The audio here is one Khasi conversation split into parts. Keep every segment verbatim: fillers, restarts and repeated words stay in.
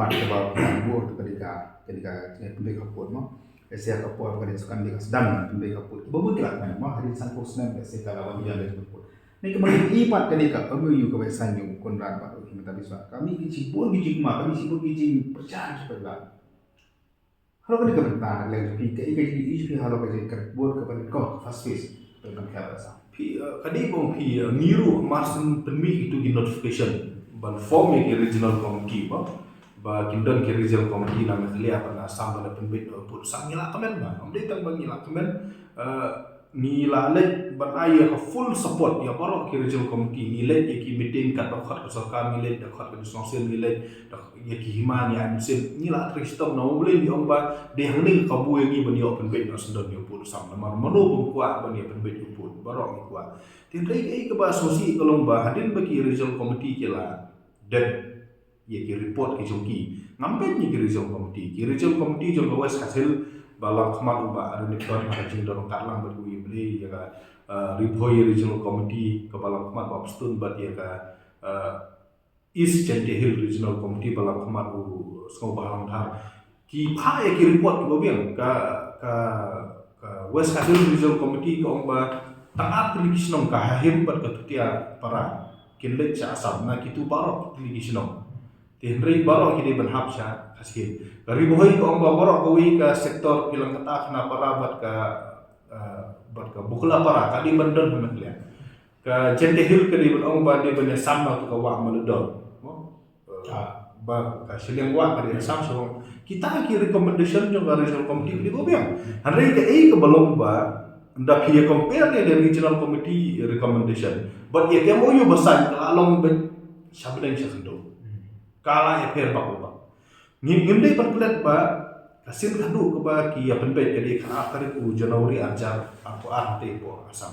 Pat kaba pynbor tu ka dei ka, ka dei ka jingpynbeit ka pud mo. Ese ka por ka dei sukan dei ka sdang pynbeit ka pud. Ba bun ki la kmen mo, hadien sanphew snem ese ka la wan ïa ka pud. Ni ka mari i pat ka dei ka M O U kaba sign ïa u Conrad bad u Himanta Biswa. Kami ki jingpur ki jingma, kami jingpur ki jingpyrshah ki pyrshah. Halo ka dei ka bynta na leng jong phi, ka i ka jingïohi jong phi halo ka jingkyrpad ka ban kong ka first phase. Phi, eh, ka dei ba phi, eh, ngi ruh mar shen pynmih itu ki notification ban form ïa ki regional committee ba, ba kin don ki regional committee na Meghalaya bad na Assam ban da pynbeit na u pud u sam, ngi la kmen ba. Ym dei tang ba ngi la kmen, eh, ngi la leit ban ai ïa ka full support ïa baroh ki regional committee, ngi leit ïa ki meeting kat ba khot ka sorkar, ngi leit da khot ka district council, ngi leit da ïa ki hima, ngi ai mynsiem, ngi la trei shitom na u Blei, ngi ong ba dei hangne ka kabu ïa ngi ban ïoh pynbeit na sendon ïa u pud u sam, namar mano bym kwah ban ïa pynbeit ïa u pud, baroh ngi kwah. Te hynrei kaei kaba sngewsih ka long ba hadien ba ki regional committee ki la dep ïa ki report ki jong ki, ngam peit ïa ki regional committee, ki regional committee jong ka West Khasi Hills ba long khmat u Bah Aaron Nipton ha ka jingdon kat lang bad u Ïa Blei, ïa ka, eh, Ri Bhoi Regional Committee kaba long khmat u Bah Pastun bad ïa ka, eh, East Jaintia Hills Regional Committee ba long khmat u Sngewbhalang Dhar. Ki phah ïa ki report kiba biang, ka, ka, ka West Khasi Hills Regional Committee ka ong ba tang ar tylli ki shnong, ka Hahim bad ka Tutia Para, kin leit sha Assam na kitu baroh tylli ki shnong. Te hynrei baroh ki dei ban hap sha Khasi Hills. Ka Ri Bhoi ka ong ba baroh kawei ka sector, Pilangkata, Khanapara bad ka, eh, bad ka Buklapara ka dei ban don ha Meghalaya. Ka Jaintia Hills ka dei ban ong ba dei ban ïasam na tu ka wah Maledon. Mo? Ah, ba ka shiliang wah ka dei ïasam sha wah. Kita ki recommendation jong ka regional committee ka dei ba biang. Hynrei kaei kaba long ba ynda phi ïa compare ïa ka regional committee recommendation bad ïa ka M O U ba sign, ka la long beit sha bneng sha khyndew. Ka la ïapher bak bak. Ngim, ngim dei ban klet ba ka sien khadduh kaba ki ïa pynbeit ka dei ka ar tarik u January ar hajar arphew ar hangtei hapoh Assam.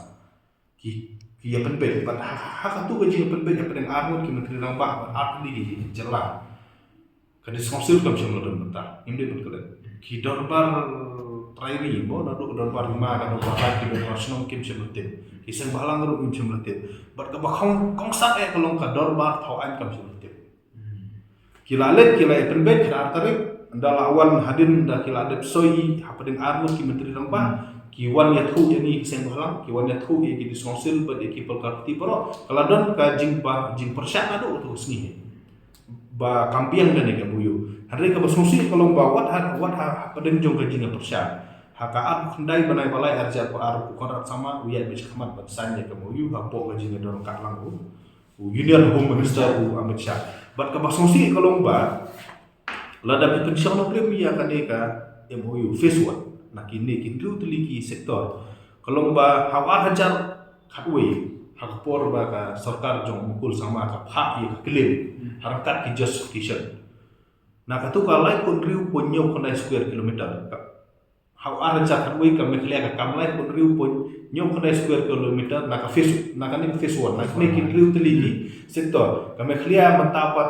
Ki, ki ïa pynbeit bad ha, ha katu ka jingïapynbeit hapdeng arngut ki myntri rangbah bad artylli ki jylla, ka district council kam shym la don mynta, ngim dei ban klet. Ki dorbar trai ri mo, naduh ka dorbar hima, ka dorbar raij, ki dorbar shnong kim shym la tip. Ki seng bhalang ruh kim shym la tip. Bad kaba kong, kongsan eh ka long ka dorbar thaw aiñ kam shym la tip. Ki la leit, ki la ïa pynbeit ha ar tarik, ynda la wan hadien, ynda ki la dep soi hapdeng arngut ki myntri rangbah, ki wan ïathuh ïa ngi ki seng bhalang, ki wan ïathuh ïa ki district council bad ïa ki pyrkhat party baroh. Ka la don ka jingba, jingpyrshah naduh tu ka sngi ba kam biang kane ka M O U. Hynrei kaba sngewsih ka long ba wat ha, wat ha, hapdeng jong ka jingpyrshah, ha ka arphew khyndai bnai ba lai ar hajar arphew ar, u Conrad Sangma u ïaid beit shakhmat ban sign ïa ka M O U hapoh ka jingïadon kat lang u u Union Home Minister u Amit Shah. Bad kaba sngewsih ka long ba lada phi pynshong nongrim ïa kane ka M O U phase one na kine ki hynriew tylli ki sector, ka long ba ha u ar hajar khatwei, ha ka por ba ka sorkar jong u Mukul Sangma ka phah ïa ka claim ha ryngkat ki justification, na katu ka laiphew hynriew point hynñiew khyndai square kilometer, ka ha u ar hajar khatwei ka Meghalaya ka kam laiphew hynriew point hynñiew khyndai square kilometer na ka phase, na kane ka phase one, na kine ki hynriew tylli ki sector. Ka Meghalaya mynta pat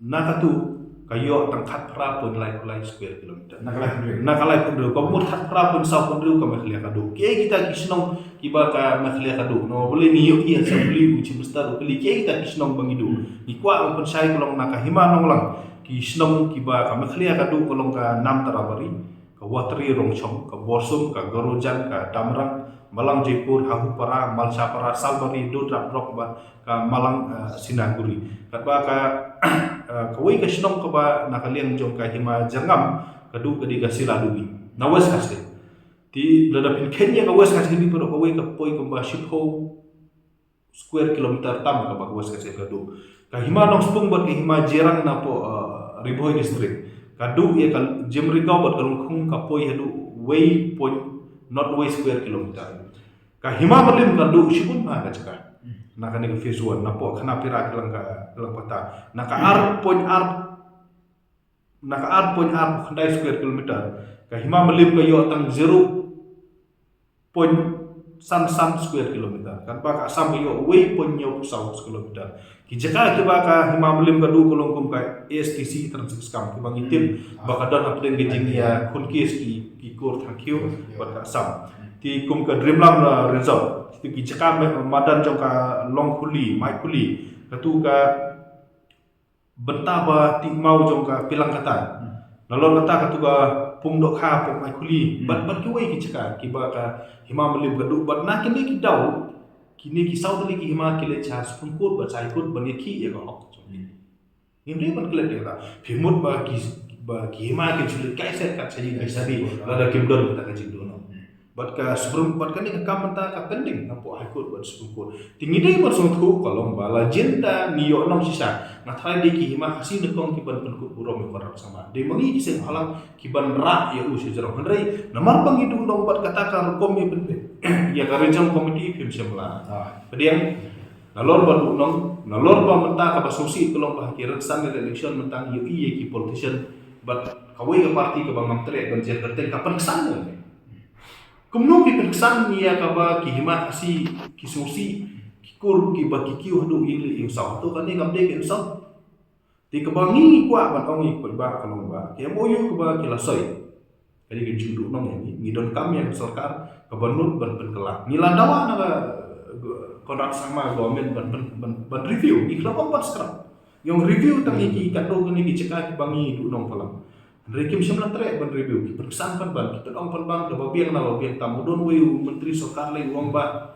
na katu ka ïoh tang khatphra point lai lai square kilometer. Na ka laiphew hynriew. Na ka laiphew hynriew. Ka mut khatphra point sawphew hynriew ka Meghalaya ka duh. Kiei kita ki shnong kiba ka Meghalaya ka duh? Namar balei ngi ïohi ha Assembly u Chief Minister u kylli kiei kita ki shnong ba ngi duh. Ngi kwah ban pynshai ka long na ka Hima Nonglang ki shnong kiba ka Meghalaya ka duh ka long ka Namtarabari, ka Watri Rongchong, ka Borsum, ka Garojan, ka Damrang, Malang Jaipur, Hahupara, Malshapara, Salbari, Dodra Block bad ka Malang, eh, Sinaguri. Katba ka, eh, kawei ka shnong kaba na ka liang jong ka Hima Jyrngam ka duh ka dei ka Siladubi na West Khasi. Te lada phin kheiñ ïa ka West Khasi Hills pat kawei ka poi kumba shiphew square kilometer tam kaba ka West Khasi Hills ka duh. Ka Hima Nongspung bad ka Hima Jirang napoh, eh, Ri Bhoi District ka duh ïa ka Jemrigaon bad ka Lyngkhung ka poi haduh wei point nought wei square kilometer. Ka Hima Mylliem ka duh shibun ha ka jaka na kane ka phase one, napoh Khanapara ki lang ka, ki lang pata. Na ka ar point ar na ka ar point ar khyndai square kilometer, ka Hima Mylliem ka ïoh tang zero point san san square kilometer. Katba ka Assam ka ïoh wei point hynñiewphew saw kilometer. Ki jaka kiba ka Hima Mylliem ka duh ka long kum ka A S T C Transit Scam kiba ngi tip ba ka don hapdeng ka jingïakhunkis ki, ki kur thangkhiew bad ka Assam. Te kum ka Dreamland, uh, Resort, te ki jaka me-, madan jong ka Longkhuli, Maikhuli, katu ka bynta ba tymmen jong ka Pilang kata. Nalor kata ka tu ka Pung Dohkha, Pung Ai Khuli. Hmm. Bad, bad kiwei ki jaka kiba ka hima Mylliem ka duk, bad na kine ki daw, kine ki saw tylli ki hima ki leit sha Supreme Court bad sha High Court ban ïakhih ïa ka hok jong ki. Ngim dei ban klet ïa ka. Phi mut ba ki, ba ki hima ki shu leit kai set kat sha ïing kai sha di, lada kim don kata ka jingduhnong. Bad ka Supreme, bad kane ka kam mynta ka pending hapoh High Court bad Supreme Court. Te ngi dei ban sngewthuh ka long ba la jin da ngi ïoh nong shisha. Nga tharai dei ki hima Khasi nyngkong ki ban pynkut burom ïa u Conrad Sangma. Dei ma ngi ki seng bhalang ki ban rah ïa u sha jrong. Hynrei namar ba ngi duh nong bad kata ka rukom ïa pynpeit ïa ka regional committee, phim shym la. Ah. Pdiang, nalor ba duh nong, nalor ba mynta kaba sngewsih ka long ba ha ki rynsan election mynta ngi ïohi ïa ki politician bad kawei ka party kaba ngam treh ban jer kyrteng ka pynksan ïa ngi. Kumno ki pynksan ïa kaba ki hima Khasi ki sngewsih, ki kur kiba ki kiew haduh ïing lieh ïing saw. To kane kam dei ka insult. Te kaba ngi ngi kwah ban ong ïa ki paidbah ka long ba ki M O U kaba ki la soi, ka dei ka jingduh nong ïa ngi. Ngi donkam ïa ka sorkar kaba nud ban pynkylla. Ngi la dawa na ka, uh, Conrad Sangma government ban, ban, ban, ban review. Ngi khlem ong ban scrap. Ngi ong review tang ïa ki katto katne ki jaka kiba ngi duh nong palam. Hynrei kim shym la treh ban review. Ki pynksan pynban, ki pynong pynban, kaba biang na ba biang tam. U don uwei u myntri sorkar lei u ong ba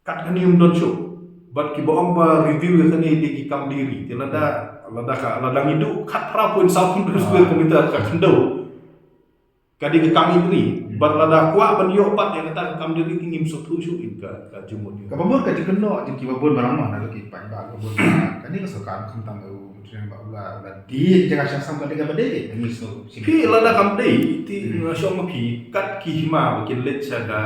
kat kane ym don shuh. Bad kiba ong ba review ïa kane dei ki kam dei ri. Te lada, lada ka, lada ngi duh khatphra point saw hynriew square kilometer ka khyndew, ka dei ka kam dei ri. Bad lada kwah ban ïoh pat ïa kata ka kam dei ri te ngim sngewthuh shuh ïa ka, ka jingmut ïa. Kaba mut ka jingkynnoh jong kiba bun ba nang na ki paidbah kiba bun ba kane ka sorkar khamtam u Tring ba u la, u la dei jaka shah sam ka dei kaba dei. Kane sngewthuh. Phi lada kam dei te nga shu ong ma phi kat ki hima ba kin leit sha ka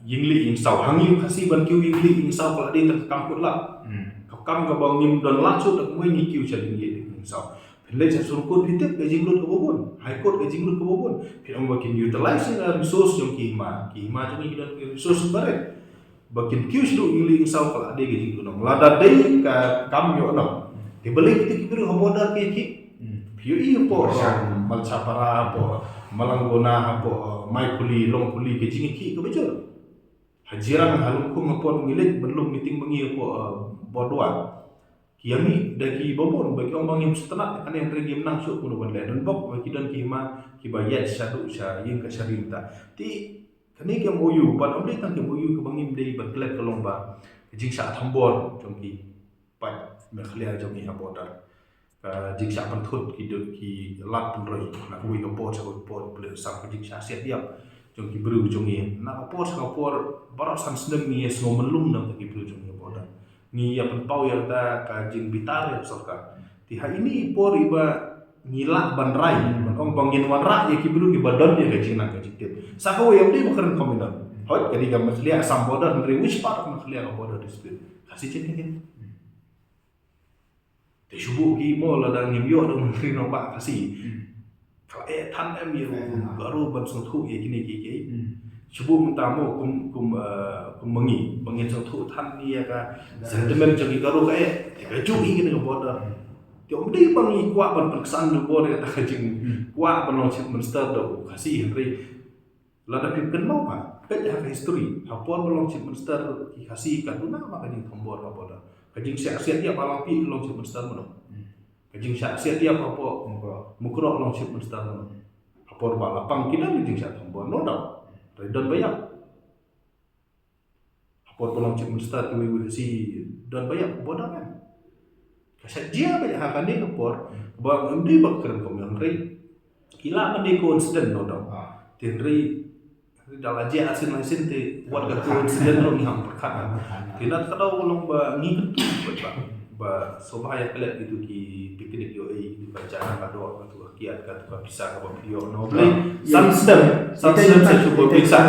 ïing lieh ïing saw. Ha ngi u Khasi ban kiew ïing lieh ïing saw ka la dei tang ka kam kut lad. Hmm. Ka kam kaba ngim don lad shuh da kumwei ngi kiew sha ïing lieh ïing saw. Phin leit sha Supreme Court phi tip ka jinglut kaba bun. High Court ka jinglut kaba bun. Phin ong ba kin utilize ïa ka resource jong ki hima. Ki hima jong ngi ki don ki resource barit. Ba kin kiew shaduh ïing lieh ïing saw ka la dei ka jingduh nong. Lada dei ka kam ïoh nong. Te balei kita ki briew ha border ki ki. Hmm. Phi ïohi hapoh Malshapara, hapoh Malangona, hapoh Maikhuli, Longkhuli, ka jingïakhih kaba jur. Ha Jirang, ha Lyngkhung, hapoh ngi leit ban lum meeting ba ngi hapoh, uh, Bordwan. Ki ïamih da kiba bun, ba ki ong ba ngim sngewtynnat, kane hynrei ngim nang shuh kumno ban leh. Donbok ba ki don ki hima kiba ïaid shaduh sha ïing ka shari mynta. Te kane ka M O U, bad ym dei tang ka M O U kaba ngim dei ban klet ka long ba ka jingshah thombor jong ki paid Meghalaya jong ngi ha border. Ka jingshah pynthut ki dei ki lad pynroi na kawei ka por sha kawei ka por, pynleit sam ka jingshah siat ïap jong ki briew jong ngi. Na ka por sha ka por, baroh san snem ngi ïa sngew myllung na ki briew jong ngi ha border. Ngi ïa pynpaw ïa kata ka jingbitar ïa ka sorkar. Te ha ine i por iba ngi lah ban rai, ban ong ba ngin wanrah ïa ki briew kiba don ïa ka jingnang ka jingtip. Sa kawei ym dei ba kren communal. Hooid, ka dei ka Meghalaya Assam border, hynrei which part of Meghalaya ka border dispute? Khasi Chin Hills. Te shu buh ki mo lada ngim ïoh da u Myntri Rangbah Khasi. Hmm. Ka la eh than em ïa u Garo ban sngewthuh ïa kine kiei kiei. Hmm. Shu buh mynta mo kum, kum, eh, kum ma ngi, ba ngin sngewthuh than ïa ka sentiment jong ki Garo ka eh. Te ka juh ïa kane ka border. Hmm. Te ym dei ba ngi kwah ban pynksan da u bor ïa kata ka jing, hmm, kwah ban long Chief Minister da u Khasi, hynrei lada phi kynmaw ba peit ha ka history, ha por ba long Chief Minister ki Khasi ka duna ma ka jingthombor ha border. Ka jingshah siat ïap ha Langpih long Chief Minister mano? Hmm. Ka jingshah siat ïap hapoh Mukroh. Mukroh long Chief Minister mano? Ha por ba la pang ki don ka jingshah thombor, no doubt. Hynrei don ba ïap. Ha por ba long Chief Minister kiwei kiwei Khasi don ba ïap, border em. Ka shah jia ba ïap ha kane ka por, ba ym dei ba kren kum ïa hynrei. Ki lah ban dei coincidence, no doubt. Ah. Te hynrei, hynrei da la jia shisien shisien te wat ka coincidence ruh ngi hap pyrkhat. Te na ka daw long ba ngi kyntu ba, ba sngewbha ïa klet kitu ki picnic ïoh ei, kitu ka jaka ka doh, kitu ka kiad, kitu ka pisa kaba phi ïoh, no Blei. San snem, san snem sa shu ba pisa.